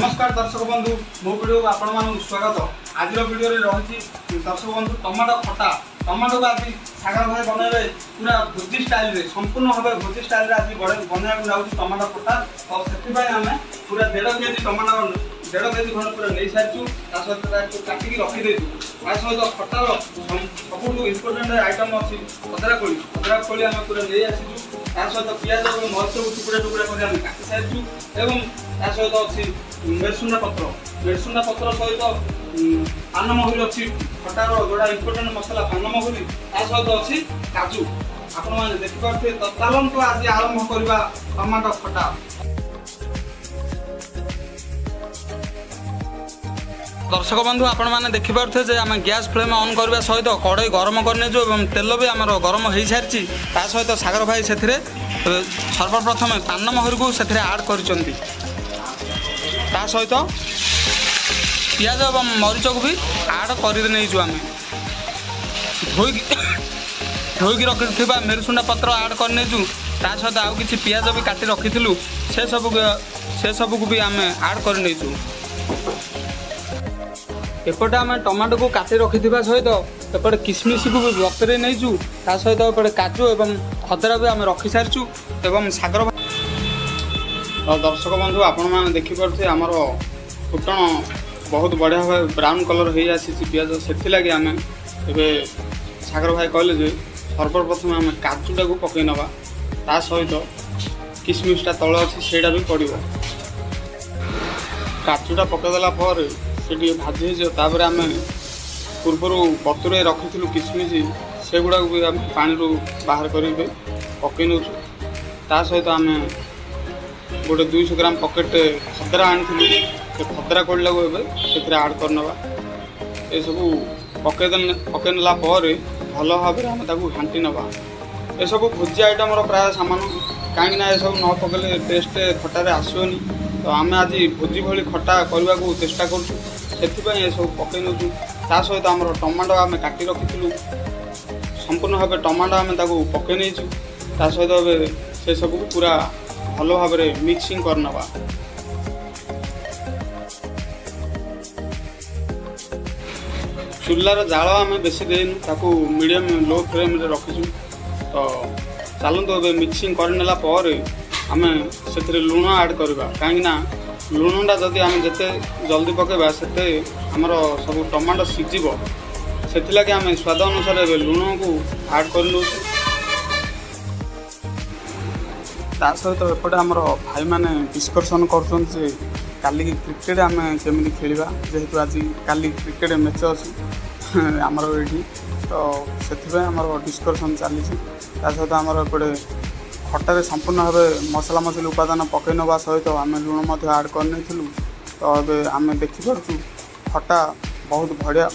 ନମସ୍କାର ଦର୍ଶକ ବନ୍ଧୁ, ମୋ ଭିଡ଼ିଓକୁ ଆପଣମାନଙ୍କୁ ସ୍ୱାଗତ। ଆଜିର ଭିଡ଼ିଓରେ ରହିଛି ଦର୍ଶକ ବନ୍ଧୁ, ଟମାଟୋ ଖଟା। ଟମାଟୋକୁ ଆଜି ସାଗର ଭାଇ ବନେଇବେ ପୁରା ଭୋଜି ଷ୍ଟାଇଲରେ। ସମ୍ପୂର୍ଣ୍ଣ ଭାବେ ଭୋଜି ଷ୍ଟାଇଲରେ ଆଜି ବନେଇବାକୁ ଯାଉଛି ଟମାଟୋ ଖଟା। ତ ସେଥିପାଇଁ ଆମେ ପୁରା 1.5 କେଜି ଟମାଟୋ, 1.5 କେଜି ଖଣ୍ଡେ ପୁରା ନେଇସାରିଛୁ। ତା ସହିତ ତାକୁ କାଟିକି ରଖିଦେଇଛୁ। ତା ସହିତ ଖଟାର ସବୁଠୁ ଇମ୍ପୋର୍ଟାଣ୍ଟ ଆଇଟମ୍ ଅଛି ଖଦରା କୋଳି। ଖଦରା କୋଳି ଆମେ ପୁରା ନେଇ ଆସିଛୁ। ତା ସହିତ ପିଆଜ ଏବଂ ମରିଚକୁ ଟୁକୁଡ଼ା ଟୁକୁଡ଼ା କରି ଆମେ କାଟି ସାରିଛୁ ଏବଂ ତା ସହିତ ଅଛି ମେରସୁଣ୍ଡା ପତ୍ର। ମେରସୁଣ୍ଡା ପତ୍ର ସହିତ ପାନମହୁରି ଅଛି। ଖଟାର ଯୋଉଟା ଇମ୍ପୋର୍ଟାଣ୍ଟ ମସଲା ପାନମହୁରି, ତା ସହିତ ଅଛି କାଜୁ। ଆପଣମାନେ ଦେଖିପାରୁଥିବେ। ତ ଚାଲନ୍ତୁ, ଆଜି ଆରମ୍ଭ କରିବା ଟମାଟୋ ଖଟା। ଦର୍ଶକ ବନ୍ଧୁ, ଆପଣମାନେ ଦେଖିପାରୁଥିବେ ଯେ ଆମେ ଗ୍ୟାସ୍ ଫ୍ଲେମ୍ ଅନ୍ କରିବା ସହିତ କଡ଼େଇ ଗରମ କରିନେଇଛୁ ଏବଂ ତେଲ ବି ଆମର ଗରମ ହୋଇସାରିଛି। ତା ସହିତ ସାଗର ଭାଇ ସେଥିରେ ସର୍ବପ୍ରଥମେ ପାନମହୁରିକୁ ସେଥିରେ ଆଡ଼୍ କରିଛନ୍ତି। ତା ସହିତ ପିଆଜ ଏବଂ ମରିଚକୁ ବି ଆଡ଼୍ କରି ନେଇଛୁ। ଆମେ ଧୋଇକି ଧୋଇକି ରଖିଥିବା ମେରୁସୁଣ୍ଡା ପତ୍ର ଆଡ଼୍ କରିନେଇଛୁ। ତା ସହିତ ଆଉ କିଛି ପିଆଜ ବି କାଟି ରଖିଥିଲୁ, ସେସବୁକୁ ବି ଆମେ ଆଡ଼୍ କରିନେଇଛୁ। ଏପଟେ ଆମେ ଟମାଟୋକୁ କାଟି ରଖିଥିବା ସହିତ ଏପଟେ କିସମିସକୁ ବି ବତୁରେଇ ନେଇଛୁ। ତା ସହିତ ଏପଟେ କାଜୁ ଏବଂ ଖଦରା ବି ଆମେ ରଖିସାରିଛୁ ଏବଂ ସାଗର। ତ ଦର୍ଶକ ବନ୍ଧୁ, ଆପଣମାନେ ଦେଖିପାରୁଥିବେ ଆମର ଫୁଟଣ ବହୁତ ବଢ଼ିଆ ଭାବେ ବ୍ରାଉନ୍ କଲର୍ ହେଇ ଆସିଛି ପିଆଜ। ସେଥିଲାଗି ଆମେ ଏବେ ସାଗର ଭାଇ କହିଲେ ଯେ ସର୍ବପ୍ରଥମେ ଆମେ କାଜୁଟାକୁ ପକାଇ ନେବା। ତା ସହିତ କିସମିସଟା ତଳେ ଅଛି, ସେଇଟା ବି ପଡ଼ିବ। କାଜୁଟା ପକାଇଦେଲା ପରେ ସେ ଟିକେ ଭାଜି ହେଇଯିବ। ତାପରେ ଆମେ ପୂର୍ବରୁ ବତୁରେଇ ରଖିଥିଲୁ କିସମିସ, ସେଗୁଡ଼ାକୁ ବି ଆମେ ପାଣିରୁ ବାହାର କରିକି ପକାଇ ନେଉଛୁ। ତା ସହିତ ଆମେ ଗୋଟେ 200 ଗ୍ରାମ ପକେଟ୍ ଖଦରା ଆଣିଥିଲୁ, ସେ ଖଦରା କୋଳିଟାକୁ ଏବେ ସେଥିରେ ଆଡ଼୍ କରିନେବା। ଏସବୁ ପକାଇ ନେଲା ପରେ ଭଲ ଭାବରେ ଆମେ ତାକୁ ଘାଣ୍ଟି ନେବା। ଏସବୁ ଭୋଜି ଆଇଟମ୍ର ପ୍ରାୟ ସାମାନ, କାହିଁକିନା ଏସବୁ ନ ପକାଇଲେ ଟେଷ୍ଟ ଖଟାରେ ଆସିବନି। ତ ଆମେ ଆଜି ଭୋଜି ଭଳି ଖଟା କରିବାକୁ ଚେଷ୍ଟା କରୁଛୁ, ସେଥିପାଇଁ ଏସବୁ ପକାଇ ନେଉଛୁ। ତା ସହିତ ଆମର ଟମାଟୋ ଆମେ କାଟି ରଖିଥିଲୁ, ସମ୍ପୂର୍ଣ୍ଣ ଭାବେ ଟମାଟୋ ଆମେ ତାକୁ ପକାଇ ନେଇଛୁ। ତା ସହିତ ଏବେ ସେସବୁକୁ ପୁରା ଭଲ ଭାବରେ ମିକ୍ସିଂ କରିନେବା। ଚୁଲାର ଜାଳ ଆମେ ବେଶୀ ଦେଇନୁ, ତାକୁ ମିଡ଼ିୟମ୍ ଲୋ ଫ୍ଲେମ୍ରେ ରଖିଛୁ। ତ ଚାଲନ୍ତୁ, ଏବେ ମିକ୍ସିଂ କରିନେଲା ପରେ ଆମେ ସେଥିରେ ଲୁଣ ଆଡ଼୍ କରିବା, କାହିଁକିନା ଲୁଣଟା ଯଦି ଆମେ ଯେତେ ଜଲ୍ଦି ପକାଇବା, ସେତେ ଆମର ସବୁ ଟମାଟୋ ସିଝିବ। ସେଥିଲାଗି ଆମେ ସ୍ୱାଦ ଅନୁସାରେ ଏବେ ଲୁଣକୁ ଆଡ଼୍ କରିନେଉଛୁ। ତା ସହିତ ଏପଟେ ଆମର ଭାଇମାନେ ଡିସ୍କସନ୍ କରୁଛନ୍ତି ଯେ କାଲିକି କ୍ରିକେଟ୍ ଆମେ କେମିତି ଖେଳିବା, ଯେହେତୁ ଆଜି କାଲି କ୍ରିକେଟ୍ ମ୍ୟାଚ୍ ଅଛି ଆମର ଏଇଠି। ତ ସେଥିପାଇଁ ଆମର ଡିସ୍କସନ୍ ଚାଲିଛି। ତା ସହିତ ଆମର ଏପଟେ ଖଟାରେ ସମ୍ପୂର୍ଣ୍ଣ ଭାବେ ମସଲା ମସଲି ଉପାଦାନ ପକାଇ ନେବା ସହିତ ଆମେ ଲୁଣ ମଧ୍ୟ ଆଡ଼୍ କରିନେଇଥିଲୁ। ତ ଏବେ ଆମେ ଦେଖିପାରୁଛୁ ଖଟା ବହୁତ ବଢ଼ିଆ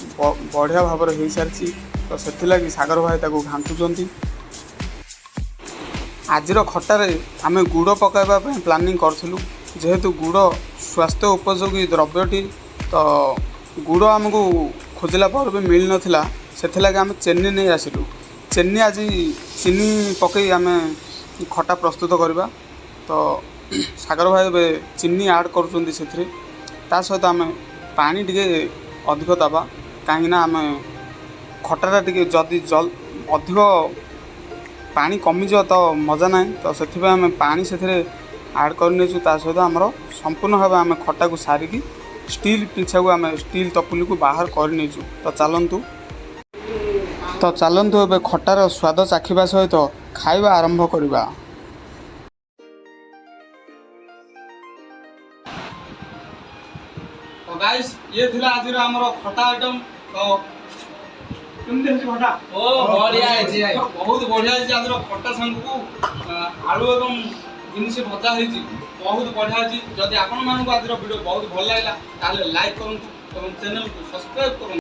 ବଢ଼ିଆ ଭାବରେ ହେଇସାରିଛି। ତ ସେଥିଲାଗି ସାଗର ଭାଇ ତାକୁ ଘାଣ୍ଟୁଛନ୍ତି। ଆଜିର ଖଟାରେ ଆମେ ଗୁଡ଼ ପକାଇବା ପାଇଁ ପ୍ଲାନିଂ କରିଥିଲୁ, ଯେହେତୁ ଗୁଡ଼ ସ୍ୱାସ୍ଥ୍ୟ ଉପଯୋଗୀ ଦ୍ରବ୍ୟଟି। ତ ଗୁଡ଼ ଆମକୁ ଖୋଜିଲା ପରେ ବି ମିଳିନଥିଲା, ସେଥିଲାଗି ଆମେ ଚିନି ନେଇ ଆସିଲୁ। ଚିନି, ଆଜି ଚିନି ପକାଇ ଆମେ ଖଟା ପ୍ରସ୍ତୁତ କରିବା। ତ ସାଗର ଭାଇ ଏବେ ଚିନି ଆଡ଼୍ କରୁଛନ୍ତି ସେଥିରେ। ତା ସହିତ ଆମେ ପାଣି ଟିକେ ଅଧିକ ଦେବା, କାହିଁକିନା ଆମେ ଖଟାଟା ଟିକେ ଯଦି ଅଧିକ ପାଣି କମିଯିବ ତ ମଜା ନାହିଁ। ତ ସେଥିପାଇଁ ଆମେ ପାଣି ସେଥିରେ ଆଡ଼୍ କରିନେଇଛୁ। ତା ସହିତ ଆମର ସମ୍ପୂର୍ଣ୍ଣ ଭାବେ ଆମେ ଖଟାକୁ ସାରିକି ଷ୍ଟିଲ୍ ପିଞ୍ଛାକୁ, ଆମେ ଷ୍ଟିଲ୍ ତପୁଲିକୁ ବାହାର କରିନେଇଛୁ। ତ ଚାଲନ୍ତୁ, ଏବେ ଖଟାର ସ୍ୱାଦ ଚାଖିବା ସହିତ ଖାଇବା ଆରମ୍ଭ କରିବା। ତ ଗାଇସ୍, ଇଏ ଥିଲା ଆଜିର ଆମର ଖଟା ଆଇଟମ୍। ତ କେମିତି ହେଇଛି ଖଟା? ଓ, ବଢିଆ ହେଇଛି ଭାଇ। ବହୁତ ବଢିଆ ହେଇଛି। ଆଜିର ଖଟା ସାଙ୍ଗକୁ ଆଳୁ ଏବଂ ବିନ୍ସ ଭଜା ହେଇଛି, ବହୁତ ବଢିଆ ହେଇଛି। ଯଦି ଆପଣମାନଙ୍କୁ ଆଜିର ଭିଡ଼ିଓ ବହୁତ ଭଲ ଲାଗିଲା, ତାହେଲେ ଲାଇକ୍ କରନ୍ତୁ ଏବଂ ଚ୍ୟାନେଲକୁ ସବସ୍କ୍ରାଇବ୍ କରନ୍ତୁ।